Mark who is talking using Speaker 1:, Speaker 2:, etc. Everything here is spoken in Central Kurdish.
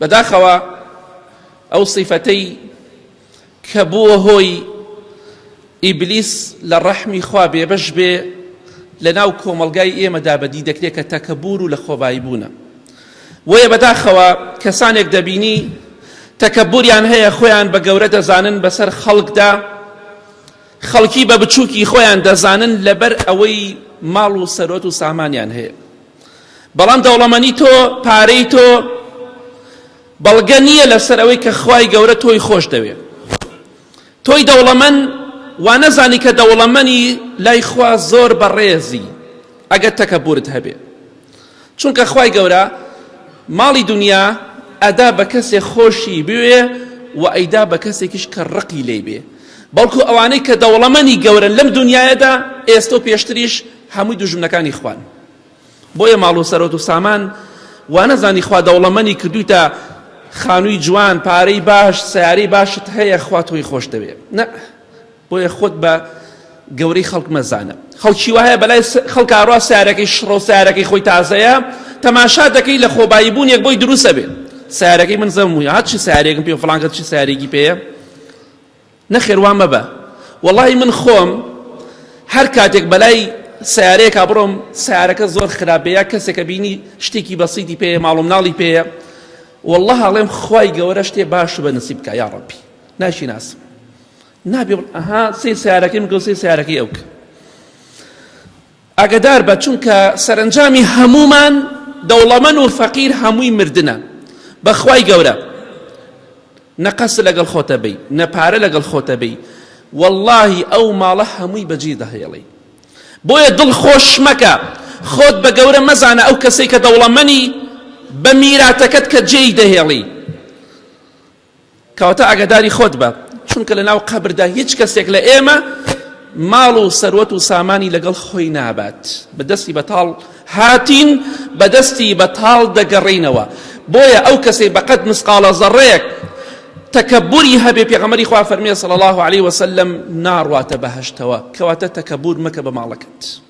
Speaker 1: بەداخەوە ئەو سیفەتەی کە بووە هۆی ئیبلیس لە ڕەحمی خوا بێبەش بێ لە ناو کۆمەڵگای ئێمەدا بەدی دەکرێت کە تەکەبور و لە خۆبایی بوونە. بۆیە بەداخەوە کەسانێک دەبینی تەکەبوریان هەیە خۆیان بە گەورە دەزانن بەسەر خەڵکدا، خەڵکی بە بچووکی خۆیان دەزانن لەبەر ئەوەی ماڵ و سەرۆت و سامانیان هەیە. بەڵام دەوڵەمەنی تۆ، پارەی تۆ بەڵگە نییە لەسەر ئەوەی کە خوای گەورە تۆی خۆش دەوێ. تۆی دەوڵەمەن وا نەزانی کە دەوڵەمەنی لای خوا زۆر بەڕێزی ئەگەر تەکەبورت هەبێ. چونکە خوای گەورە ماڵی دونیا ئەدا بە کەسێ خۆشی بوێ و ئەیدا بە کەسێکیش کە ڕقی لێی بێ. بەڵکو ئەوانەی کە دەوڵەمەنی گەورەن لەم دونیایەدا ئێستە و پێشتریش هەمووی دوژمنەکانی خوان. بۆیە ماڵ و سەرۆت و سامان وانەزانی خوا دەوڵەمەنی کردویتە خانووی جوان پارەی باش سیارەی باشت هەیە خوا تۆی خۆش دەوێ نە بۆیە خۆت بە گەورەی خەڵک مەزانە خەڵکی وایە بەلای خەڵکا ڕوا سیارەکەی شڕۆ سیارەکەی خۆی تازەیە تەماشا دەکەی لە خۆبایی بوونێک بۆی دروستە بێ سیارەکەی من زەم وە هەرچی سیارێکم پێ فڵانکە چی سیارێکی پێیە نەخێر وا مەبە وەڵاهی من خۆم هەر کاتێک بەلای سیارەیەکا بڕۆم سیارەکە زۆر خراپ بێ یا کەسێکە بینی شتێکی بەسیتی پێیە ماڵ و مناڵی پێیە والله ئەڵێم خوای گەورە شتێ باش بە نسیب بکە یا ڕەبی ناشی ناسم نابێ ئەها سێ سیارەکەی من سێ سیارەکەی ئەو کە ئاگەدار بە چونکە سەرەنجامی هەموومان دەوڵەمەن و فەقیر هەمووی مردنە بەخوای گەورە نە قەسر لەگەڵ خۆتە بی نە پارە لەگەڵ خۆتە بی واللهی ئەو ماڵە هەمووی بەجێ دەهێڵی بۆیە دڵ خۆش مەکە خۆت بە گەورە مەزانە ئەو کەسەی کە دەوڵەمەنی بە میراتەکەت کە جێی دەهێڵی کەواتە ئاگاداری خۆت بە، چونکە لەناو قەبردا هیچ کەسێک لە ئێمە ماڵ و سەروەت و سامانی لەگەڵ خۆی نابات. بە دەستی بەتاڵ هاتین، بە دەستی بەتاڵ دەگەڕێینەوە. بۆیە ئەو کەسەی بەقەد مسقاڵە زەڕەیەک تەکەبوری هەبێ، پێغەمبەری خوا فەرمیە صلی اللە علیه وسلم ناڕواتە بەهەشتەوە. کەواتە تەکەبور مەکە بە ماڵەکەت.